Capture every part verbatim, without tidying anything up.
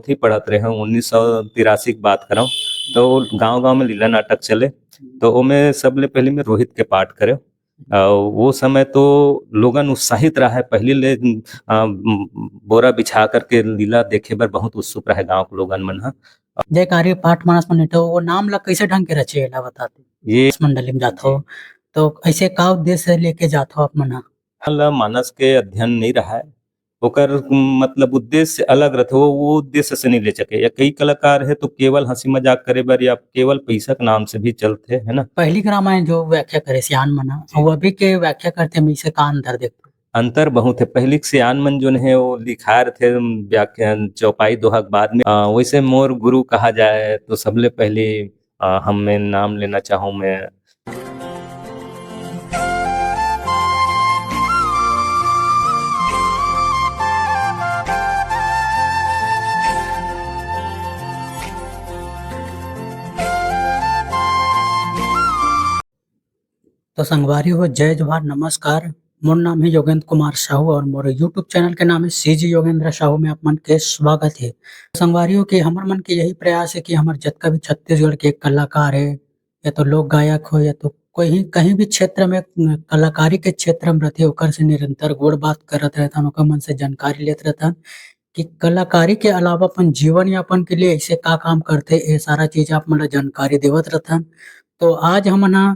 चौथी पढ़त रहे हूँ, उन्नीस सौ तिरासी के बात करौं, तो गांव-गांव में लीला नाटक चले, तो ओमे सबले पहले मैं रोहित के पाठ करे। अउ वो समय तो लोगन उत्साहित रहे, पहली ले, अ, बोरा बिछा करके लीला देखे बर बहुत उत्सुक रहे गांव के लोगन मन ह। जयकारी पाठ मानस मंडली, तो वो नाम ला कैसे ढंग के रचे, एला बताते? ये मंडली में जात हो, जी। तो ऐसे का उद्देश्य लेके जात हो आप मन ह? ला मानस के अध्ययन नहीं रहा है, ओकर, मतलब, उद्देश्य अलग रहथे, वो, वो उद्देश्य से नहीं ले सके। या कई कलाकार है तो केवल हंसी मजाक करे बर या केवल पैसा के नाम से भी चलथे, है ना? पहली के रामायण जो व्याख्या करे सियान मन ह, जी। वो अभी के व्याख्या करथे, में से का अंतर देखथे? अंतर बहुत है। पहली के सियान मन जोन है, वो लिखाए रहथे व्याख्यान, चौपाई दोहा के बाद में। अ, वैसे मोर गुरु कहा जाए तो सबले पहले, अ, हम मैं नाम लेना चाहूँ मैं। तो संगवारी हो, जय जोहार, नमस्कार। मोर नाम है योगेंद्र कुमार साहू और मोर YouTube चैनल के नाम है सीजी योगेंद्र साहू में आप मन के स्वागत है। संगवारी हो कि हमर मन के यही प्रयास है कि हमर जतका भी छत्तीसगढ़ के कलाकार है, या तो लोक गायक हो, या तो कोई, कहीं भी क्षेत्र में, अ, कलाकारी के क्षेत्र में रहथे, ओकर से निरंतर गोठ बात करत रहथन, ओकर मन से जानकारी लेत रहथन कि कलाकारी के अलावा अपन जीवन यापन के लिए ऐसे का काम करथे, ये सारा चीज आप मन ला जानकारी देवत रहथन। तो आज हमन ह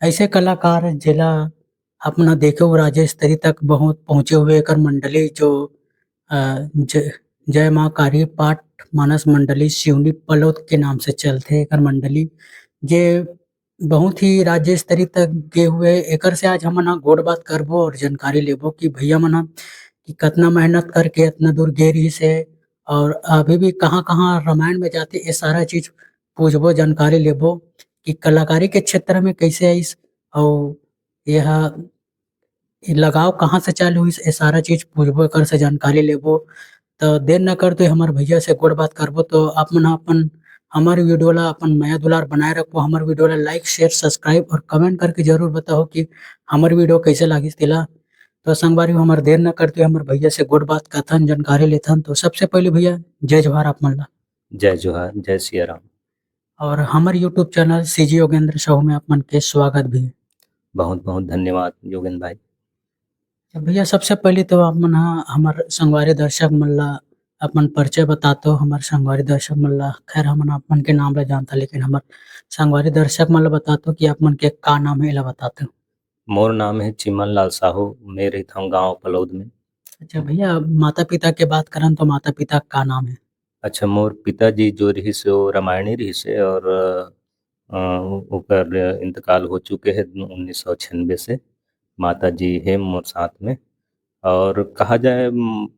ऐसे कलाकार, जेला आप मन ह देखे हो राज्य स्तरीय तक बहुत पहुँचे हुए, एकर मंडली जो, अ, ज-, जय माँ कारी पाठ मानस मंडली सिवनी पलौद के नाम से चलथे एकर मंडली, जे बहुत ही राज्य स्तरीय तक गे हुए। एकर से आज हमन ह गोठ बात करबो और जानकारी लेबो कि भैया मन ह कि कतना मेहनत करके इतना दूर गे रहिस हे, और अभी भी कहाँ-कहाँ रामायण में जाथे, ये सारा चीज पूछबो, जानकारी लेबो कि कलाकारी के क्षेत्र में कैसे आइस, अउ ये ह, ये लगाव कहाँ से चालू होइस, ये सारा चीज पूछबो, एकर से जानकारी लेबो। तो देर न करते हमर भैया से गोठ बात करबो। तो आप मन ह अपन हमर video ला अपन मया दुलार बनाए रखबो, हमर video ला like, share, subscribe और comment करके जरूर बताओ कि हमर video कैसे लागिस तेला। तो संगवारी हो, हमर देर न करते हमर भैया से गोठ बात करथन, जानकारी लेथन। तो सबसे पहले भैया, जय जोहार आप मन ला। जय जोहार, जय सिया राम। और हमर YouTube channel CG Yogendra Sahu में आप मन के स्वागत भी। बहुत बहुत धन्यवाद योगेंद्र भाई। तो भैया, सबसे पहले तो आप मन ह हमर संगवारी दर्शक मन ला अपन परिचय बतातो, हमर संगवारी दर्शक मन ला। खैर, हमन आप मन के नाम ला जानता, लेकिन हमर संगवारी दर्शक मन ला बतातो कि आप मन के का नाम है, एला बतातो। मोर नाम है चिमन लाल साहू, मैं रहता हूँ गांव पलौद में। अच्छा भैया, माता पिता के बात करन तो माता पिता का नाम है? अच्छा, मोर पिताजी जो रहिस हे, वो रामायणी रहिस हे और, अ, ओकर इंतकाल हो चुके हे उन्नीस सौ छियानबे से। माताजी हे मोर साथ में। और कहा जाए, म,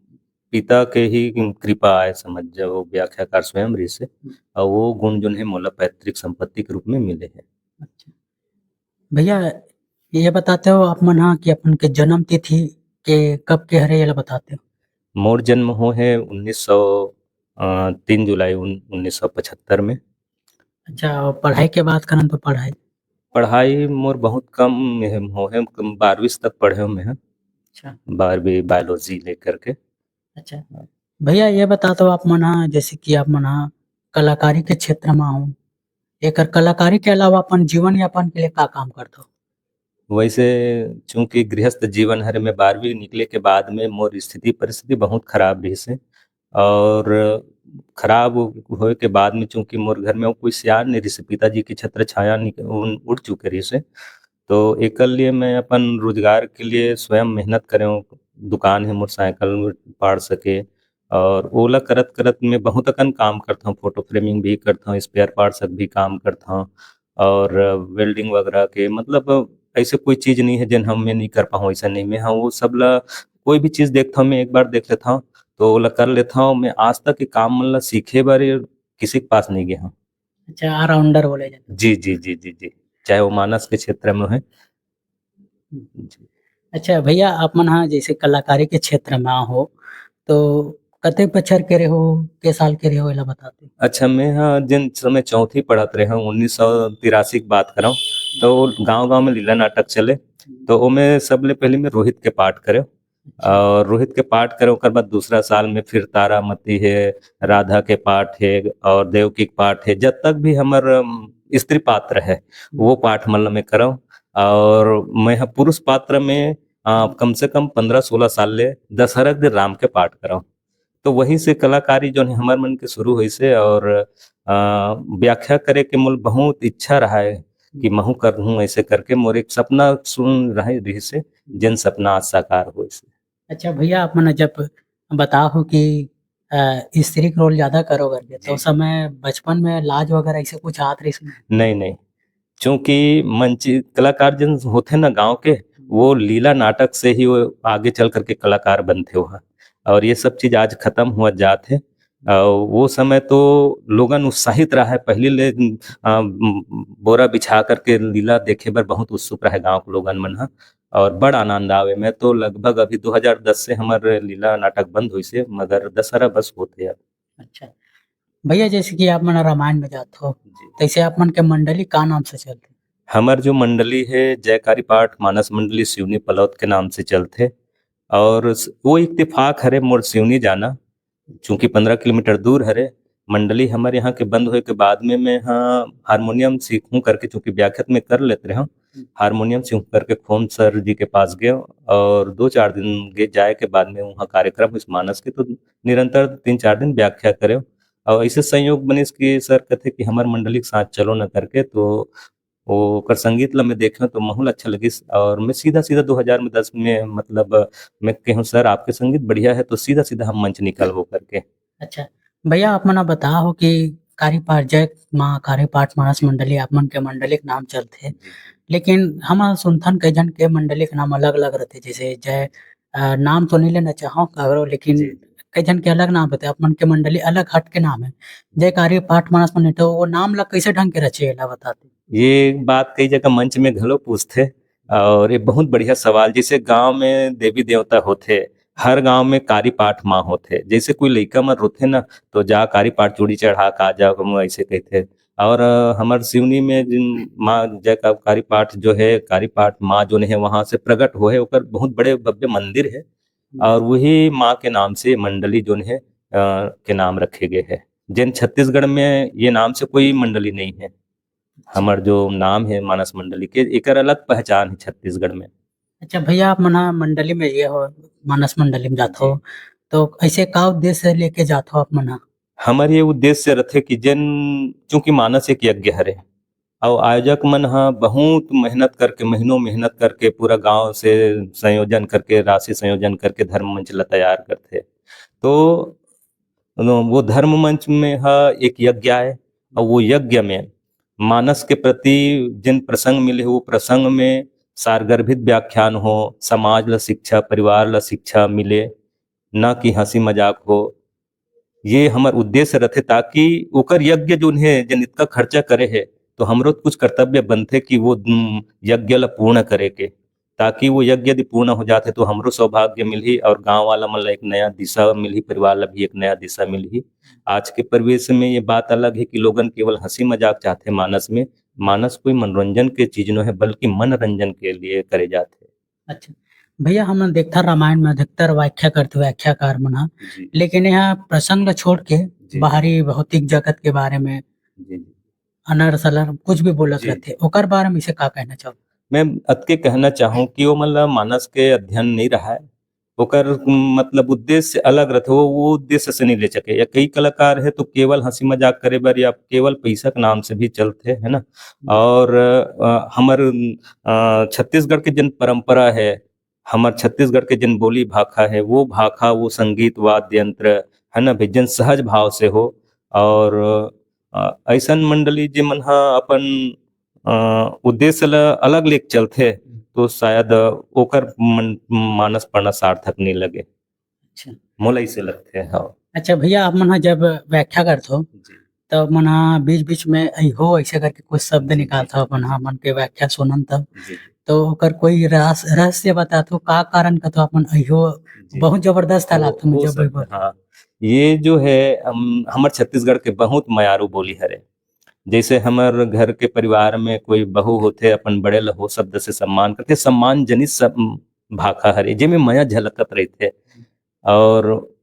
पिता के ही कृपा आए, समझ जाओ, वो व्याख्याकार स्वयं रहिस हे। और वो गुण जोन हे मोला पैतृक संपत्ति के रूप में मिले हे। अच्छा। भैया, ये बताते हो आप मन हा कि अपन के जन्म तिथि के कब के हरे, ये ला बताते हो? मोर जन्म हो है उन्नीस सौ, अ, तीन जुलाई उन-, उन्नीस सौ पचहत्तर में। अच्छा, और पढ़ाई के बात करन तो पढ़ाई? पढ़ाई मोर बहुत कम में हो है, कम बारहवीं तक पढ़े हो मैं हा। अच्छा। बारहवीं बायोलॉजी लेकर के। अच्छा। भैया, ये बता दो आप मन हा, जैसे कि आप मन हा कलाकारी के क्षेत्र में हो, एकर कलाकारी के अलावा अपन जीवन यापन के लिए का काम करत हो? वैसे चूंकि गृहस्थ जीवन हरे, मैं बारहवीं निकले के बाद में मोर स्थिति परिस्थिति बहुत खराब रहिस हे और खराब होए के बाद में चूंकि मोर घर में कोई सियान नहीं रहिस हे, पिताजी की छत्र छाया निक-, उन-, उड़ चुके रहिस हे, तो एकर लिए मैं अपन रोजगार के लिए स्वयं मेहनत करे हूँ। दुकान है मोर साइकिल पाड़ सके, और ओला करत करत मैं बहुत अकन काम करत हूँ, फोटो फ्रेमिंग भी करत हूँ, स्पेयर पार्ट्स भी काम करत हूँ, और वेल्डिंग वगैरह के, मतलब, ऐसे कोई चीज नहीं है जिन हम मैं नहीं कर पाऊँ, ऐसा नहीं। मैं हाँ, वो सब ला, कोई भी चीज देखता हूँ मैं एक बार देख लेता हूँ, तो ओला कर लेता हूँ। मैं आज तक के काम मन ला सीखे बर किसी के पास नहीं गया हूँ। अच्छा, ऑलराउंडर बोले जाथे। जी, जी, जी, जी, जी। चाहे वो मानस के क्षेत्र में है। जी। अच्छा भैया, आप मन हा जैसे कलाकारी के क्षेत्र में हो, तो कते बछर के रहे हो, के साल के रहे हो, एला बताते? अच्छा, मैं हा जिन समय चौथी पढ़त रहे हूँ, उन्नीस सौ तिरासी की बात करौं, तो गांव-गांव में लीला नाटक चले, तो ओमे सबले पहले मैं रोहित के पाठ करे। अच्छा। और रोहित के पाठ करेंव, ओकर बाद दूसरा साल में फिर तारामती हे, राधा के पाठ हे और देवकी के पाठ हे, जब तक भी हमर, अम, स्त्री पात्र हे, वो पाठ मन ल मैं करेंव। और मैं ह पुरुष पात्र में, अ, कम से कम पन्द्रह सोलह साल ले दशहरा के दिन राम के पाठ करेंव। तो वहीं से कलाकारी जोन हे हमर मन के शुरू होइस हे और, अ, व्याख्या करे के मोला बहुत इच्छा रहा हे कि महूं करहूं, ऐसे करके मोर एक सपना सुन रहे, रहिस हे, जेन सपना आज साकार होइस हे। अच्छा भैया, आप मन जब बताओ हो कि, अ, स्त्री के रोल ज्यादा करो करके, तो जी। उस समय बचपन में लाज वगैरह ऐसे कुछ आत रहिस? नहीं, नहीं। चूंकि मंच कलाकार जन होथे ना गांव के, वो लीला नाटक से ही वो आगे चल करके कलाकार बनथे वहाँ। और ये सब चीज आज खत्म हुआ जात हे। और वो समय तो लोगन उत्साहित रहा हे, पहले ले, अ, बोरा बिछा करके लीला देखे बर बहुत उत्सुक रहा हे गांव के लोगन मन ह। और बड़ आनंद आवे। मैं तो लगभग अभी दो हज़ार दस से हमर लीला नाटक बंद होइस हे, मगर दशहरा बस होथे अब। अच्छा। भैया, जैसे कि आप मन रामायण में जात हो, जी। तैसे आप मन के मंडली का नाम से चलथे? हमर जो मंडली हे, जयकारी पाठ मानस मंडली सिवनी पलौद के नाम से चलथे। और स-, वो इत्तेफाक हरे मोर सिवनी जाना, चूंकि पन्द्रह किलोमीटर दूर हरे। मंडली हमर यहाँ के बंद होए के बाद में मैं ह हारमोनियम सीखूं करके, चूंकि व्याख्यात में कर लेत रहे हूँ, हम्म। हारमोनियम सीखूं करके खोम सर जी के पास गए और दो चार दिन के जाए के बाद में वहाँ कार्यक्रम इस मानस के, तो निरंतर तीन चार दिन व्याख्या करे। और ऐसे संयोग बनिस कि सर कहते कि हमर मंडली के साथ चलो न करके, तो ओकर संगीत ला मैं देखेंव तो महूं ला अच्छा लगिस और मैं सीधा-सीधा दो हज़ार में दस में, मतलब, मैं कहेंव, "सर, आपके संगीत बढ़िया है," तो सीधा-सीधा हम मंच निकलबो करके। अच्छा, भैया, आप मन बताओ कि कारी पाठ, जय माँ कारी पाठ मानस मंडली, आप मन के मंडली के नाम चलथे, जी। लेकिन हम सुनथन कई झन के मंडली के नाम अलग-अलग रथे, जैसे जय, अ, नाम तो नहीं लेना चाहो काकरो, लेकिन जी। कई झन के अलग नाम रथे, आप मन के मंडली अलग हट के नाम है। जय कारी पाठ मानस मंडली, तो वो नाम ला कैसे ढंग के रचे, एला बताते? ये बात कई जगह मंच में घलो पूछथे, और ये बहुत बढ़िया सवाल। जैसे गांव में देवी देवता होथे, हर गांव में कारी पाठ माँ होथे। जैसे कोई लइका मन रोथे ना, तो जा कारी पाठ चूड़ी चढ़ा के आ जा, हम ऐसे कहथे। और, अ, हमर सिवनी में जिन माँ जय का-, कारी पाठ जो है, कारी पाठ माँ जो है, वहाँ से प्रकट होए, ओकर बहुत बड़े भव्य मंदिर है। और वही माँ के नाम से मंडली जो है, अ, के नाम रखे गए है। जेन छत्तीसगढ़ में ये नाम से कोई मंडली नहीं है। हमर जो नाम है मानस मंडली के, एकर अलग पहचान है छत्तीसगढ़ में। अच्छा भैया, आप मन ह मंडली में ये हो, मानस मंडली में जात हो, जी। तो ऐसे का उद्देश्य लेके जात हो आप मन ह? हमर ये उद्देश्य रथे कि जेन, चूंकि मानस एक यज्ञ हरे, अउ आयोजक मन ह बहुत मेहनत करके, महीनों मेहनत करके, पूरा गांव से संयोजन करके, राशि संयोजन करके धर्म मंच ला तैयार करथे। तो वो धर्म मंच में ह एक यज्ञ आय, और वो यज्ञ में मानस के प्रति जिन प्रसंग मिले, वो प्रसंग में सारगर्भित व्याख्यान हो, समाज ला शिक्षा, परिवार ला शिक्षा मिले, ना कि हंसी मजाक हो। ये हमर उद्देश्य रथे, ताकि ओकर यज्ञ जोन हे, जेन इतका खर्चा करे हे, तो हमरो कुछ कर्तव्य बनथे कि वो, उम, यज्ञ ला पूर्ण करे के, ताकि वो यज्ञ यदि पूर्ण हो जाथे, तो हमरो सौभाग्य मिलही और गांव वाला मन ला एक नया दिशा मिलही, परिवार ला भी एक नया दिशा मिलही। आज के परिवेश में ये बात अलग है कि लोगन केवल हंसी मजाक चाहथे मानस में। मानस कोई मनोरंजन के चीज नो है, बल्कि मनोरंजन के लिए करे जाथे। अच्छा भैया, हमन देखथन रामायण में अधिकतर व्याख्या करथे व्याख्याकार मन ह, जी। लेकिन यहाँ प्रसंग ला छोड़ के जी। बाहरी भौतिक जगत के बारे में जी, जी। अनर सलर कुछ भी बोलत जी। रहथे, ओकर बारे में इसे का कहना चाहो? मैं अतके कहना चाहूँ कि ओमन ला मानस के अध्ययन नहीं रहा है, ओकर, मतलब, उद्देश्य अलग रथे, वो, वो उद्देश्य से नहीं ले सके। या कई कलाकार है तो केवल हंसी मजाक करे बर या केवल पैसा के नाम से भी चलथे, है ना? और, अ, हमर, अ, छत्तीसगढ़ के जन परंपरा है, हमर छत्तीसगढ़ के जन बोली भाखा है, वो भाखा, वो संगीत, वाद्य यंत्र, है ना भाई, जन सहज भाव से हो। और, अ, ऐसन मंडली जे मन ह अपन, अ, उद्देश्य ल अलग लेके चलथे, तो शायद ओकर मन, मानस पढ़ना सार्थक नहीं लगे। अच्छा। मोला इसे लगथे, हाँ। अच्छा भैया, आप मन ह जब व्याख्या करथो, जी। तब मन ह बीच-बीच में "अइहो" ऐसे करके कुछ शब्द जी, निकालथो, जी, अपन ह, जी। मन के व्याख्या सुनन तब। जी, जी। तो ओकर कोई रहस-, रहस्य बताथो, का कारण कथो अपन "अइहो"? जी। बहुत जबरदस्त वो, लागथे वो मुझे सब, बोल-बोल। हाँ। ये जो है, हम, हमर छत्तीसगढ़ के बहुत मयारू बोली हरे। जैसे हमर घर के परिवार में कोई बहू होथे, अपन बड़े ल "हो" शब्द से सम्मान करथे, सम्मान जनित सब, भाखा हरे, जेमे मया झलकत रहिथे। और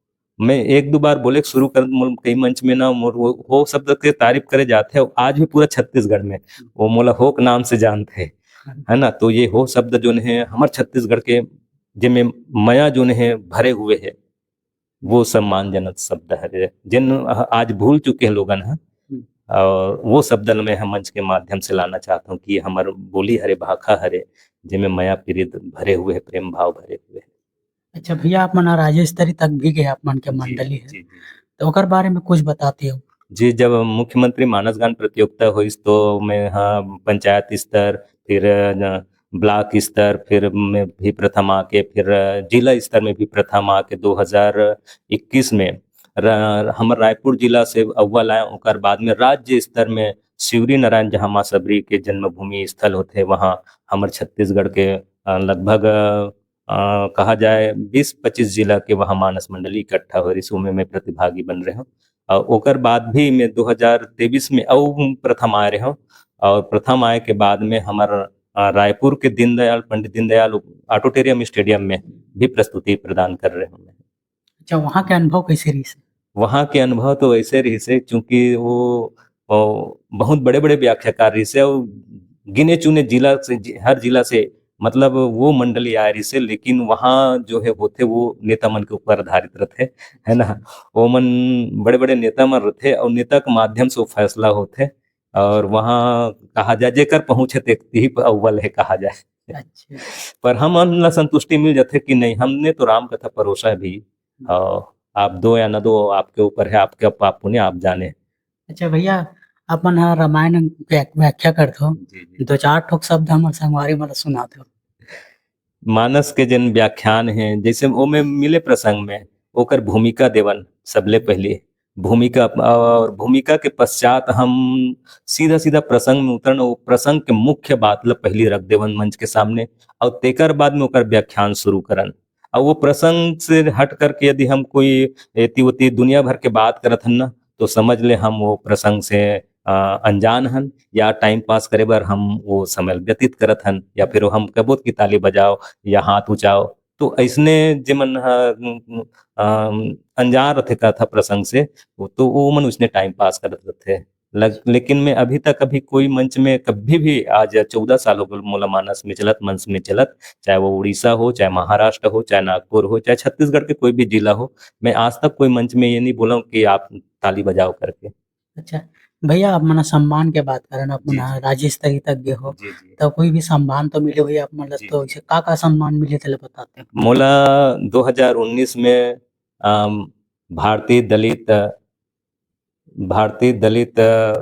मैं एक दो बार बोले के शुरू कर, मोर कई मंच में ना, मोर वो हो शब्द के तारीफ करे जाथे, और आज भी पूरा छत्तीसगढ़ में वो मोला हो के नाम से जानथे, है ना? तो ये हो शब्द जोन है हमर छत्तीसगढ़ के, जेमे मया जोन है भरे हुए है, वो सम्मानजनक शब्द हरे, जेन आज भूल चुके हैं लोगन ह। हम्म। और वो शब्द ल मैं ह मंच के माध्यम से लाना चाहता हूँ कि हमर बोली हरे, भाखा हरे, जेमे मया पीरित भरे हुए है, प्रेम भाव भरे हुए है। अच्छा भैया, आप मन ह राज्य स्तरीय तक भी गए, आप मन के जी, मंडली है, जी, जी। तो ओकर बारे में कुछ बताते हो? जी, जब मुख्यमंत्री मानस गान प्रतियोगिता होइस, तो मैं ह पंचायत स्तर, फिर, अ, ब्लॉक स्तर, फिर में भी प्रथम आके, फिर, अ, जिला स्तर में भी प्रथम आके दो हज़ार इक्कीस में र-, हमर रायपुर जिला से अव्वल आए। ओकर बाद में राज्य स्तर में शिवरी नारायण, जहाँ माँ शबरी के जन्मभूमि स्थल होथे, वहाँ हमर छत्तीसगढ़ के, अ, लगभग, अ, अ, कहा जाए बीस पच्चीस जिला के वहाँ मानस मंडली इकट्ठा होए रिहिस, ओमे मैं प्रतिभागी बन रहे हूँ। और ओकर बाद भी मैं दो हज़ार तेईस में अउ प्रथम आए रहे हूँ, और प्रथम आए के बाद में हमर, अ, रायपुर के दीनदयाल, पंडित दीनदयाल ऑडिटोरियम स्टेडियम में भी प्रस्तुति प्रदान कर रहे हूँ मैं। अच्छा, वहाँ के अनुभव कैसे रहिस? वहाँ के अनुभव तो वैसे रहिस हे, चूंकि वो, वो बहुत बड़े-बड़े व्याख्याकार रहिस हे, और गिने चुने जिला से, जि-, हर जिला से, मतलब, वो मंडली आए रहिस हे, लेकिन वहाँ जो है होथे, वो नेता मन के ऊपर आधारित रथे, है ना? वो मन बड़े-बड़े नेता मन रथे, और नेता के माध्यम से वो फैसला होथे, और वहाँ कहा जाए, जेकर पहुँच है, तेकती ही अव्वल है, कहा जाए। अच्छा। पर हमन ला संतुष्टि मिल जाथे कि नहीं, हमने तो राम कथा परोसा है भी। हम्म। और आप दो या ना दो, आपके ऊपर है, आपके पाप पुण्य आप जाने। अच्छा भैया, अपन ह रामायण व्या-, व्याख्या करथो, जी, जी। दो चार ठोक शब्द हमर संगवारी मन ला सुनाथो। मानस के जेन व्याख्यान है, जैसे ओमे मिले प्रसंग में ओकर भूमिका देवन, सबले पहली भूमिका, और भूमिका के पश्चात हम सीधा-सीधा प्रसंग में उतरन, वो प्रसंग के मुख्य बात ल पहली रख देवन मंच के सामने, और तेकर बाद में ओकर व्याख्यान शुरू करन। और वो प्रसंग से हट करके यदि हम कोई एती ओती दुनिया भर के बात करत हन ना, तो समझ ले हम वो प्रसंग से, अ, अनजान हन, या टाइम पास करे बर हम वो समय व्यतीत करत हन, या फिर हम कबो कि ताली बजाओ या हाथ उचाओ, तो अइसने जे मन ह, अ, अनजान रथे कथा प्रसंग से, वो तो वो मन उसने टाइम पास करत रथे। लग-, लेकिन मैं अभी तक अभी कोई मंच में कभी भी, आज चौदह साल हो गए मोला मानस में चलत, मंच में चलत, चाहे वो उड़ीसा हो, चाहे महाराष्ट्र हो, चाहे नागपुर हो, चाहे छत्तीसगढ़ के कोई भी जिला हो, मैं आज तक कोई मंच में ये नहीं बोला हूँ कि आप ताली बजाओ करके। अच्छा, भैया, आप मन सम्मान के बात करन, आप जी, मन जी। राज्य स्तरीय तक गए हो, जी, जी। तो कोई भी सम्मान तो मिले हुई आप मन ल, जी, तो जी। इसे का-का सम्मान मिले, तेला बताते हो? मोला दो हज़ार उन्नीस में, अम, भारतीय दलित, भारतीय दलित, अ,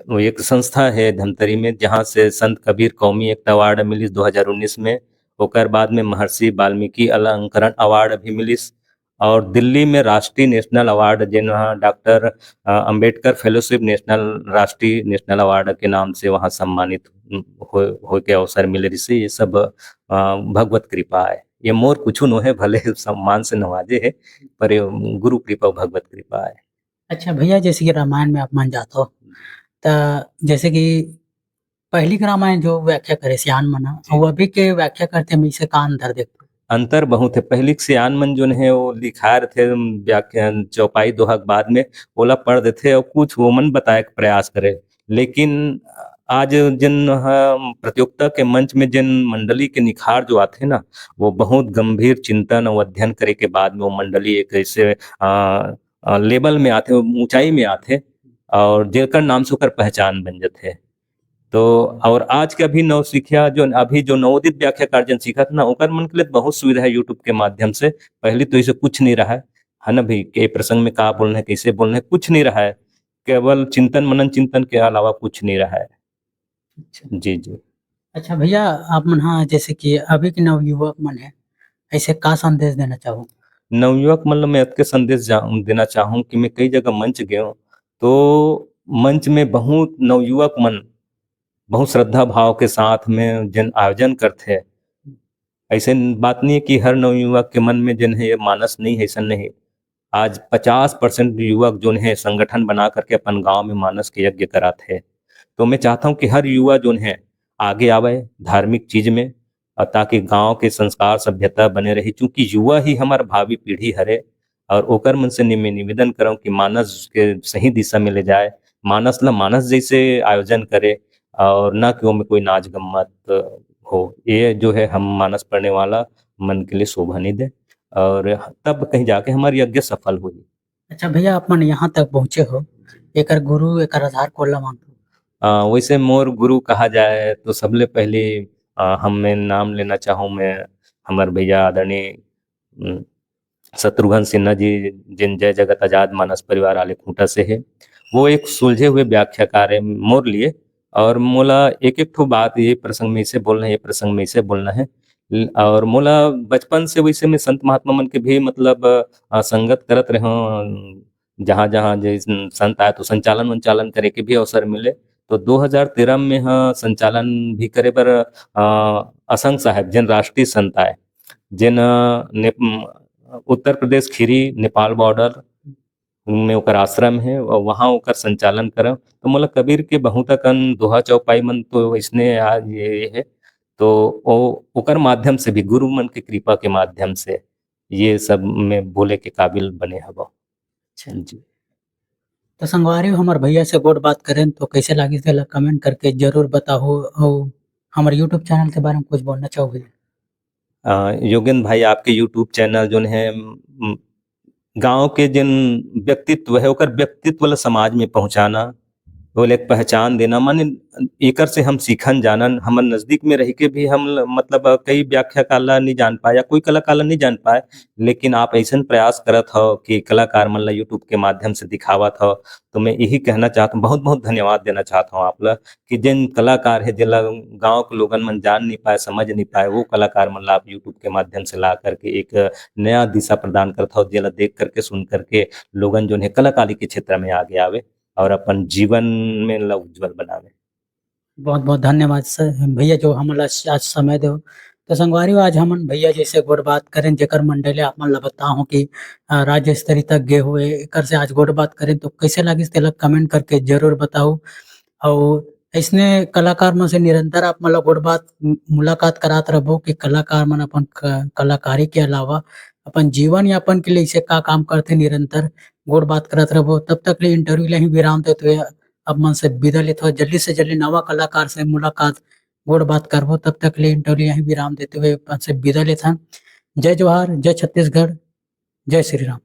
वो एक संस्था है धमतरी में, जहाँ से संत कबीर कौमी एकता अवार्ड मिलिस दो हज़ार उन्नीस में, ओकर बाद में महर्षि वाल्मीकि अलंकरण अवार्ड भी मिलिस, और दिल्ली में राष्ट्रीय नेशनल अवार्ड, जेन ह डॉक्टर, अ, अंबेडकर फेलोशिप नेशनल, राष्ट्रीय नेशनल अवार्ड के नाम से वहाँ सम्मानित, उम, हो, होय के अवसर मिले रिहिसे। ये सब, अ, भगवत कृपा है। ये मोर कुछु नो है, भले सम्मान से नवाजे है, पर ये गुरु कृपा, भगवत कृपा है। अच्छा भैया, जैसे कि रामायण में आप मन जात हो, त जैसे कि पहली के रामायण जो व्याख्या करे सियान मन ह, जी। अउ अभी के व्याख्या करथे, में इसे का अंतर देखथो? अंतर बहुत है। पहली के सियान मन जोन है, वो लिखाए रथे, व्याख्यान, चौपाई दोहा के बाद में ओला पढ़ देथे और कुछ वो मन बताए के प्रयास करे। लेकिन आज जिन ह, प्रतियोगिता के मंच में जिन मंडली के निखार जो आथे ना, वो बहुत गंभीर चिंतन और अध्ययन करे के बाद में वो मंडली एक ऐसे, अ, अ, लेवल में आथे, ऊंचाई में आथे, और जेकर नाम से ओकर पहचान बन जाथे। तो और आज के अभी नवसिखिया जो, अभी जो नवोदित व्याख्याकार जन सीखत ना, ओकर मन के लिए बहुत सुविधा है YouTube के माध्यम से। पहले तो इसे कुछ नहीं रहा है, है ना भाई, के प्रसंग में का बोलना है, कैसे बोलना है, कुछ नहीं रहा है। केवल चिंतन मनन चिंतन के अलावा कुछ नहीं रहा है। अच्छा। जी, जी। अच्छा भैया, आप मन ह जैसे कि अभी के नवयुवक मन है, ऐसे का संदेश देना चाहो? नवयुवक मन ल मैं अतके संदेश जा-, देना चाहूँ कि मैं कई जगह मंच गए हूँ, तो मंच में बहुत नवयुवक मन बहुत श्रद्धा भाव के साथ में जन आयोजन करथे। ऐसे बात नहीं है कि हर नवयुवक के मन में जन है ये मानस नहीं है, ऐसा नहीं। आज पचास परसेंट युवक जोन है संगठन बना करके अपन गांव में मानस के यज्ञ करात है। तो मैं चाहता हूँ कि हर युवा जोन है आगे आवे धार्मिक चीज में, और ताकि गांव के संस्कार सभ्यता बने रही, चूंकि युवा ही हमार भावी पीढ़ी हरे। और ओकर मन से निमे-, निवेदन करंव कि मानस के सही दिशा में ले जाए, मानस ला मानस जैसे आयोजन करे, और ना कि ओमे कोई नाच गम्मत हो। ये जो है, हम मानस पढ़ने वाला मन के लिए शोभा नहीं दे, और तब कहीं जाके हमारी यज्ञ सफल होही। अच्छा भैया, आप मन यहाँ तक पहुँचे हो, एकर गुरु, एकर आधार कोन ला मानथो? अ, वैसे मोर गुरु कहा जाए तो सबले पहले, अ, हम मैं नाम लेना चाहूँ मैं हमर भैया आदरणीय, उम, शत्रुघ्न सिन्हा जी, जिन जय जगत आजाद मानस परिवार आले खूंटा से है। वो एक सुलझे हुए व्याख्याकार है मोर लिए, और मोला एक-एक ठो बात ये प्रसंग में इसे बोलना है, ये प्रसंग में इसे बोलना है। ल-, और मोला बचपन से वैसे में संत महात्मा मन के भी मतलब, अ, संगत करत रहे हों, जहाँ-जहाँ जैसे संत आए तो संचालन-वंचालन करे के भी अवसर मिले। तो दो हज़ार तेरह में ह संचालन भी करे बर, अ, असंग साहेब, जेन राष्ट्रीय संत आए, जेन, अ, ने-, उम, उत्तर प्रदेश खीरी नेपाल बॉर्डर में ओकर आश्रम हे, अउ वहाँ ओकर संचालन करव। तो मोला कबीर के बहुत अकन दोहा चौपाई मन तो अइसने आज ये, ये हे, तो ओ, ओकर माध्यम से भी, गुरु मन के कृपा के माध्यम से ये सब में बोले के काबिल बने हवव। अच्छा। जी। तो संगवारी हो, हमर भैया से गोठ बात करेन तो कैसे लागिस तेला comment करके जरूर बताहू। अउ हमर YouTube channel के बारे में कुछ बोलना चाहो भैया? अ, योगेंद्र भाई, आपके YouTube channel जोन है, म, गाँव के जिन व्यक्तित्व है, ओकर व्यक्तित्व ला समाज में पहुँचाना, ओला एक पहचान देना, माने एकर से हम सीखन जानन। हमर नजदीक में रह के भी हम ल-, मतलब, अ, कई व्याख्याकार ला नहीं जान पाए या कोई कलाकार ला नहीं जान पाए, लेकिन आप ऐसन प्रयास करत हव कि कलाकार मन ला YouTube के माध्यम से दिखावत हव, तो मैं यही कहना चाहत हूँ, बहुत-बहुत धन्यवाद देना चाहत हूँ आप ला कि जेन कलाकार हे, जेला गाँव के लोगन मन जान नहीं पाए, समझ नहीं पाए, वो कलाकार मन ला आप YouTube के माध्यम से ला करके एक नया दिशा प्रदान करत हव, जेला देख करके, सुन करके लोगन जोन हे कलाकारी के क्षेत्र में आगे आवे और अपन जीवन में ला उज्जवल बनावे। बहुत-बहुत धन्यवाद सर, भैया जो हमन ला आज समय देव। तो संगवारी हो, आज हमन भैया जैसे गोठ बात करेन, जेकर मंडली आप मन ला बताहूँ कि, अ, राज्य स्तरीय तक गे हुए, एकर से आज गोठ बात करेन, तो कैसे लागिस तेला comment करके जरूर बताहू। अउ अइसने कलाकार मन से निरंतर आप मन ला गोठ बात, मु-, मुलाकात करात रहबो कि कलाकार मन अपन क-, कलाकारी के अलावा अपन जीवन यापन के लिए इसे का काम करथे, निरंतर गोठ बात करात रहबो। तब तक ले interview ला ही विराम देते हुए आप मन से विदा लेथव। जल्दी से जल्दी नवा कलाकार से मुलाकात, गोठ बात करबो। तब तक ले interview ला ही विराम देते हुए आप मन से विदा लेथन। जय जोहार, जय छत्तीसगढ़, जय श्री राम।